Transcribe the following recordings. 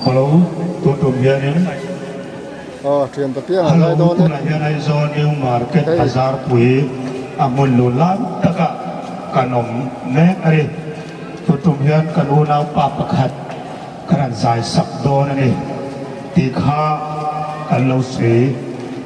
Hello, tun tum hianin Aw thian ta piang a Hello, zai dawn e. tunah hian Aizawl New Market Hei. Bazarpui a hmun lu lai takah kan awm mek a ni. Tun tum hian kan unaupa pakhat Ka rawn zai sak dawn a ni tih kha kan lo sawi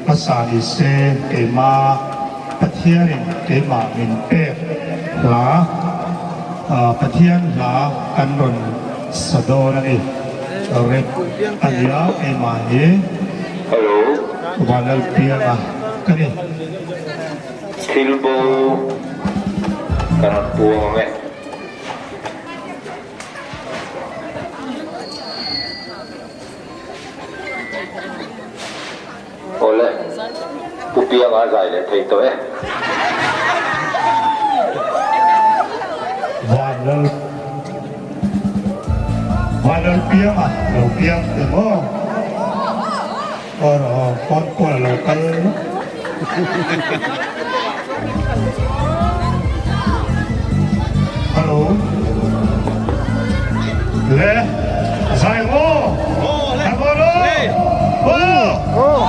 hmasa ni se, keima Pathianin keimah min pek hla, Pathian hla kan rawn sa dawn a ni. Rep a nia keimah hi Hello. Vanlalpianga ka ni. Thil bo kan rawn puang ang e. Awle, Pu Pianga a zai leh thei tawh e. Vanlal Vanlal Pianga lo piang te maw? Aw rawh aw, phone call a lo kal. Hello. Le, zai maw? Zai maw lo? Aw.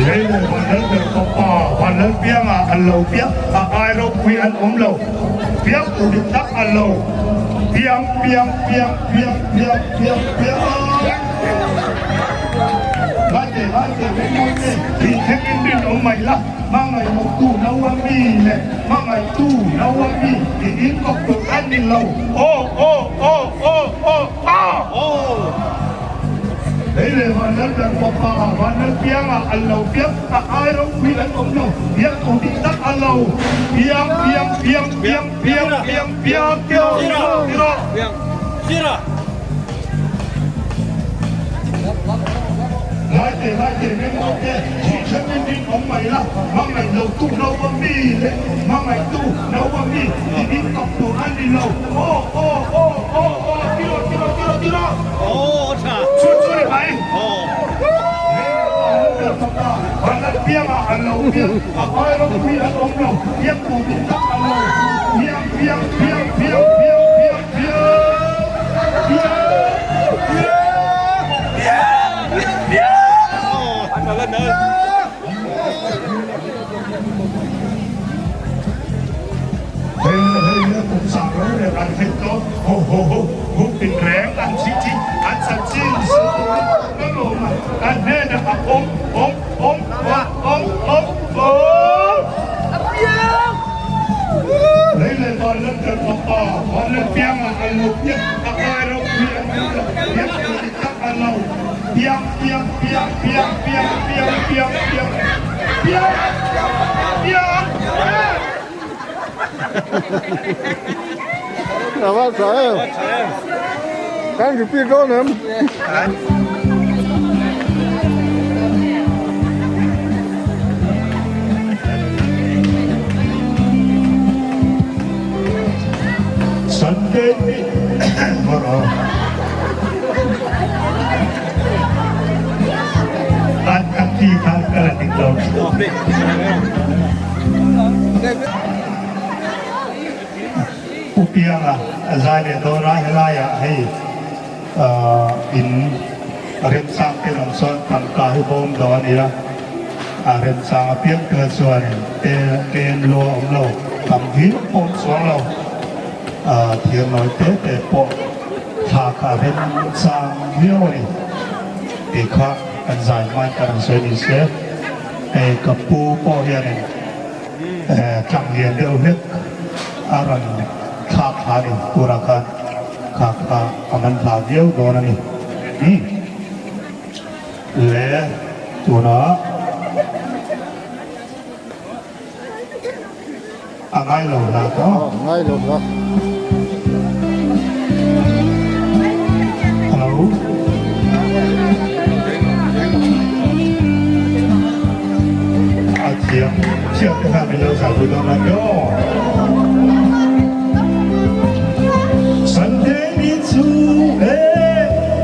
Lei leh van lal ber fapa van lal piangah an lo piang a ai ropui an awm lo piang tur dik tak an lo piang piang piang piang piang piang piang Ngai te ngai te ngai ngai te tih thleng in rin awm mai la hmangaih mawk tu nau a mi le hmangaih tu nau a mi tih in kawp tur an ni lo aw aw aw aw aw aw. Lei leh van lal ber fapa van lal piangah an lo piang, a ai ropui an awm lo, piang tur dik tak a lo piang piang piang piang piang piang piang piang tiraw tiraw. Ngai te ngai te meng awm te thih thlengin rin awm mai la, hmangaih lo tu naua mi leh hmangaih tu naua mi tih in kawp tur a ni lo, aw aw aw aw aw tiraw tiraw tiraw tiraw. Chu chu ni mai. Van piangah an lo piang, a ai ropui an awm lo, piang tur dik tak an lo piang piang piang piang piang piang piang piang piang piang. Hei hei le kum sang lo reng an hei to ho ho ho hu tin reng an chi chi an chanchin sil turin ka lawm a kan hnenah a awm awm awm awm awm awm awm Lei leh van lan kan fapa van leh piangah an lo piang a ai ropui an awm lo piang tur dik tak an lo piang piang piang piang piang piang piang piang piang piang A va tha em? Kan repeat dawn em? Sunday hi an kan ti khan ka la dik lo. Pu Pianga a zai leh dawn a, helaiah hei in remchang te lam chuan tangka hi bawm dawn a ni a, a remchang apiang te chuanin pen lua a awm lo, tam viau pawh awm chuang lo, thir nawi te te pawh thla kha a remchang viau a ni tih kha kan zai hmain kan han sawi ni se. Hei ka pu pawh hianin tlang lian deuh hlek a rawn thlak thla a ni turah khan kha kha a man hla viau dawn a ni. Le tunah a ngai lo hla ka. Ngai lo hla. Hello. A thiam thiam te khan min lo zai pui dawn a yo. Sunday ni chu e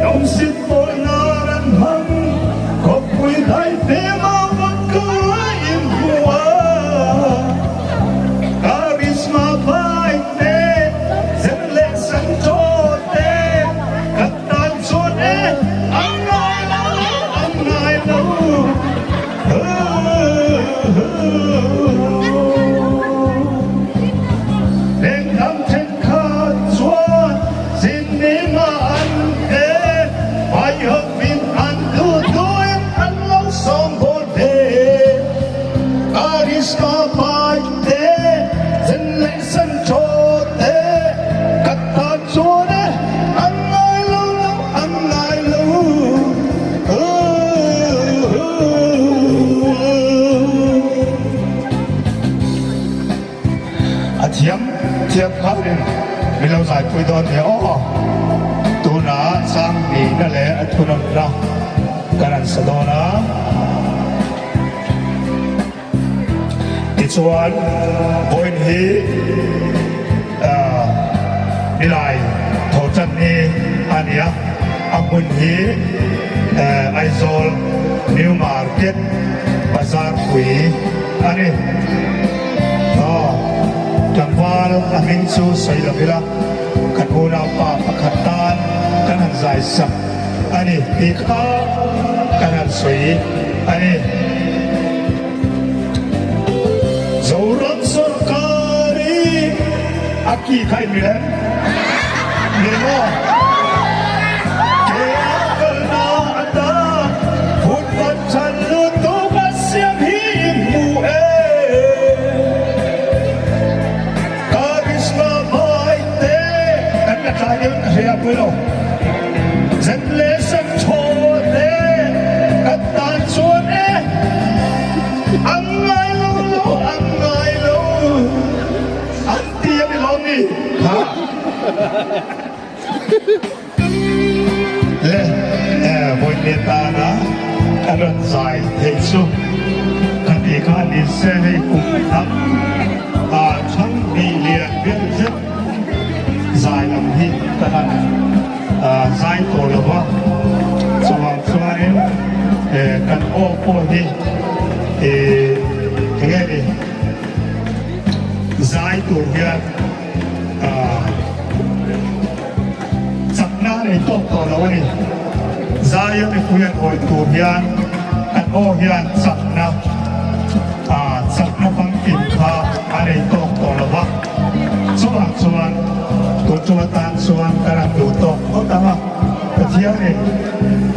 dong sit pawl na ran hmang khawpui dai te ma vat ka in hmu a. Karisma pai te zen leh san thaw te ka tan chuan e an ngai lo lo an ngai lo. A thiam thiam khanin min lo zaipui dawn nia aw. Tunah Sangnihna leh a thunawmna kan han sa dawn a. Tichuan vawiin hi Nilai Thawhtan ni a ni a, a hmun hi Aizawl New Market Bazar pui a ni. Aw, tlangval a hming chu sawi lo ila, kan unaupa pakhat tan kan han zai sak a ni tih kha kan han sawi a ni. Zoram sorkari a ki kha in mil em? Mil maw? Ke a kalna atan hun van than lutuk a siam hi in hmu e. Karisma hmai te kan la tlai deuh in ka hria pui lo. Zet leh sem thaw te kan tan chuan e an ngai lo lo an ngai lo an ti a ni lawm ni kha. Le vawiin tana ka rawn zai theih chu ka ti kha ni se hei kum tam a chhang hnih lian vel zet zai lam hi ka han zai tawh lo va, chuvang chuanin kan aw pawh hi enge ni zai tur hian Chakna a nei tawk tawh lo a ni. Zaia mipui an awih tur hian kan aw hian chakna, chakna famkim kha a nei tawk tawh lo va. Chuvang chuan tun tum atan chuan kan han duh tawk phawt ang a, Pathianin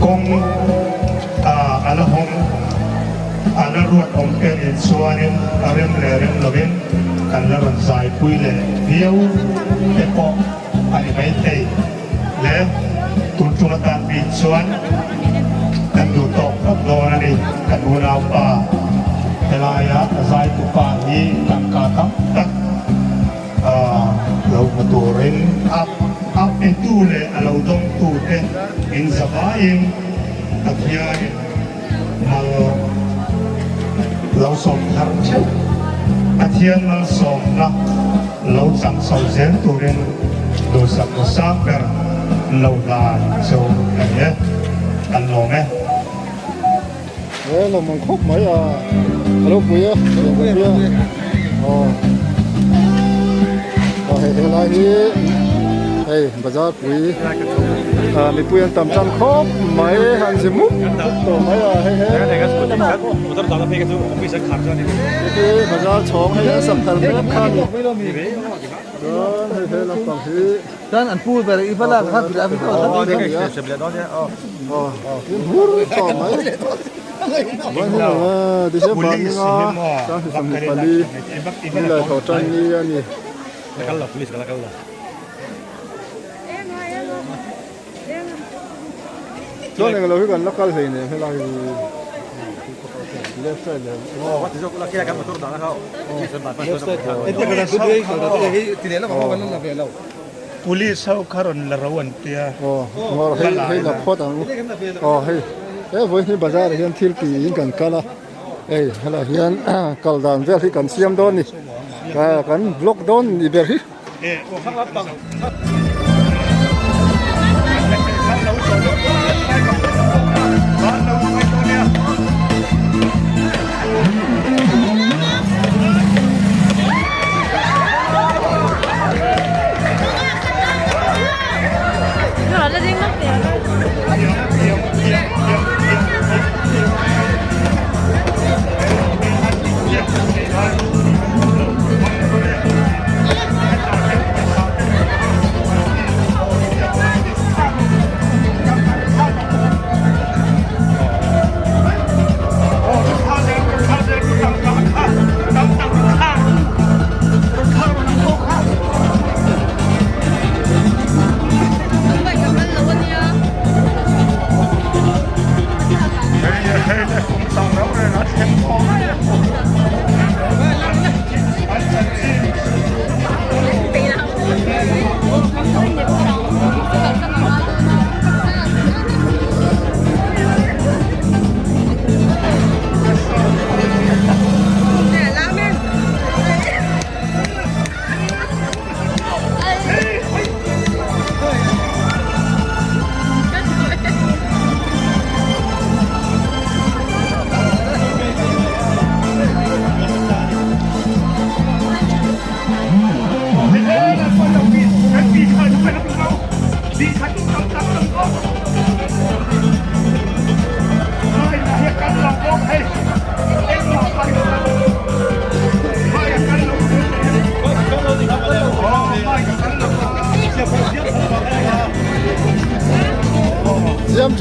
kawng a la hawng. A la ruat awm te nen chuanin a rem leh rem lovin kan la rawn zaipui leh viau te pawh a ni maithei le. Tun tum atan bik chuan kan duh tawk phawt dawn a ni. Kan unaupa helaia a zaitupa hi tangka tam tak lo hmu turin a petu leh a lo dawngtu te inzavaiin Pathianin Mal lo sawm thar theuh. Pathian malsawmna lo chang chho zel turin duhsakna sang ber lo hlan chu a ni e. Kan lawm e. He lawm ang khawp mai a, a lo pui a, a lo pui a, aw aw hei helai hi hei bazar pui. Mipui an tam tan khawp mai han zi mup mup tawh mai a hei he hei bazar chhawng hei an sak thar mek kha ni chuan hei he lampang hi hmur tawh mai December ni nga 24 nilai tho tan ni a ni. Chuan englo hi kan la kal hlei nen helai hi left side leh Police ho kha rawn la ro an tia. Aw hei hei la phawt ang aw hei he vawiin hi bazar ah hian thil tiin kan kal a hei helai hian kal dan vel hi kan siam dawn a ni kan vlog dawn a ni ber hi.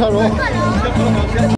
tha rawh.